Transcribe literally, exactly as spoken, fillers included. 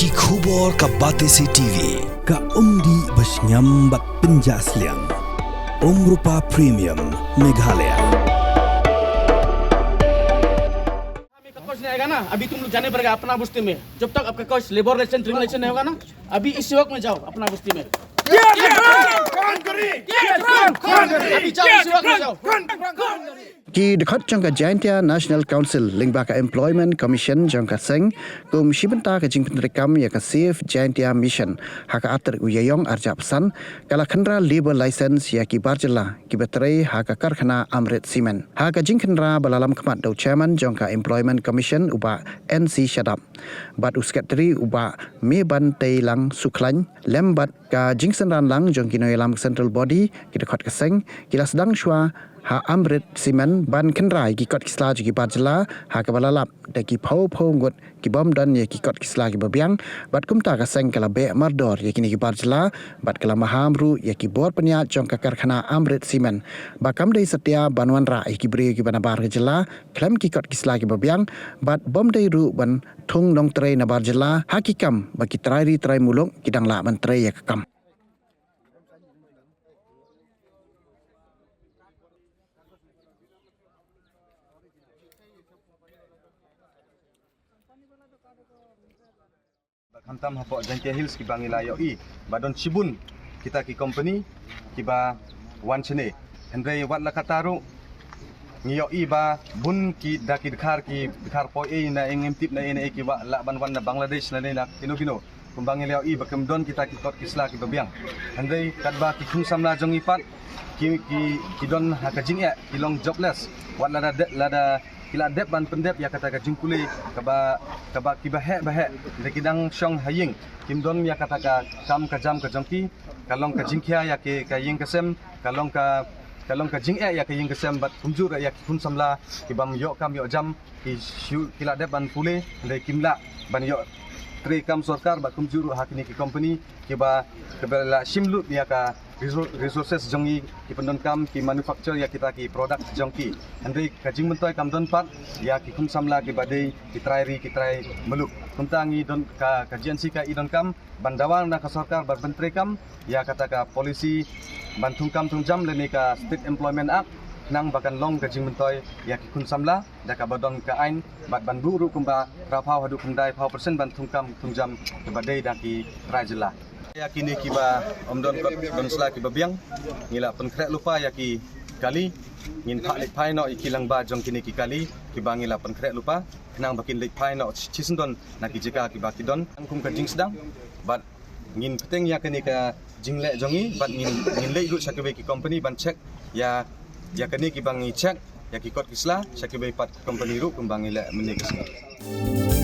Ki khubor ka Batesi T V, ka umdih ba shngiam bad pynjah sliang. Umrupa Premium, Meghalaya. का कॉज नहीं आएगा ना, अभी तुम लोग जाने पड़ेगा अपना बस्ती में। जब तक आपका कॉज लेबर रिलेशन, ट्रेड रिलेशन नहीं होगा ना, अभी इसी वक्त में जाओ अपना बस्ती में। अभी जाओ, इसी वक्त में जाओ। Ki dkhot jong ka Jaintia National Council lyngba ka Employment Commission jong ka seng kum shi bynta ka jingpyntreikam ïa ka Save Jaintia Mission ha ka artyrk u Ïaïong arjap san ka la khynra labour license ïa ki bar jylla kiba trei ha ka karkhana Amrit Cement. Ha ka jingkhynra ba la lam khmat da u chairman jong ka Employment Commission u Bah N C Shadap bad u secretary u Bah Meban Teilang Sukhlain lem bad ka jingsynran lang jong ki nongïalam Central Body, ki dkhot ka seng ki la sdang shuwa ha Amrit Cement ban khynra ïa ki kot ki sla jong ki bar jylla ha kaba la lap da ki phew phew ngut ki bym don ïa ki kot ki sla kiba biang bad kumta ka seng ka la beh mardor ïa kine ki bar jylla bad ka la maham ruh ïa ki bor pynïaid jong ka karkhana Amrit Cement ba kam dei satia ban wanrah ïa ki briew kiba nabar ka jylla khlem ki kot ki sla kiba biang bad bym dei ruh ban thung nongtrei nabar jylla ha ki kam ba ki trai ri trai muluk ki dang lah ban trei ïa ka kam. Khamtam hapoh Jaintia Hills kiba ngi la ïohi ba don shibun kita ki company kiba wan shane. Hynrei wat la katta ruh ngi ïohi ba bun ki da ki dkhar ki dkhar poi ei na ei ngim tip na ei na ei kiba lah ban wan na Bangladesh na ei na kino kino. Kumba ngi la ïohi ba kim don kita ki kot ki sla kiba biang. Hynrei katba ki khun samla jong ngi pat ki ki ki don ha ka jingeh ki long jobless. Wat lada de, lada ki la dep ban pyndep ïa kata ka jingpule kaba kaba kiba heh ba heh da ki dang shong ha ïing kim don ïa kata ka kam ka jam ka jong ki ka long ka jingkhia ïa ki ka ïing ka sem ka long ka ka long ka jingeh ïa ka ïing ka sem bad kumjuh ïa ki khun samla ki bym ïoh kam ïoh jam ki shu ki la dep ban pule hynrei kim lah ban ïoh trei kam sorkar bad kumjuh ha kine ki company kiba kiba la shim lut ïa ka resources jong ngi ki pyndonkam ki manufacture ïa kita ki product jong ki. Hynrei ka jingmyntoi kam don pat ïa ki khun samla kiba dei ki trai ri ki trai muluk. Kumta ngi don ka ka G N C ka i donkam ban dawa na ka sorkar ban pyntreikam ïa kata ka policy ban thungkam thungjam lane ka State Employment Act khnang ba kan long ka jingmyntoi ïa ki khun samla da kaba don ka ain bad ban buh ruh kumba phra phew haduh khyndai phew percent ban thungkam thungjam kaba dei da ki trai jylla. Ïa kine kiba ym don kot don sla kiba biang ngi la pynkhreh lypa ïa ki kali ngin phah leit phai noh ïa ki lang ba jong kine ki kali kiba ngi la pynkhreh lypa khnang ba kin leit phai noh shisyndon na ki jaka kiba ki don kum ka jingsdang bad ngin pteng ïa kane ka jingleh jong ngi bad ngin ngin leit ruh sha kiwei ki company ban check ïa ïa kane kiba ngi check ïa ki kot ki sla sha kiwei pat company ruh kumba ngi leh mynne ka sngi.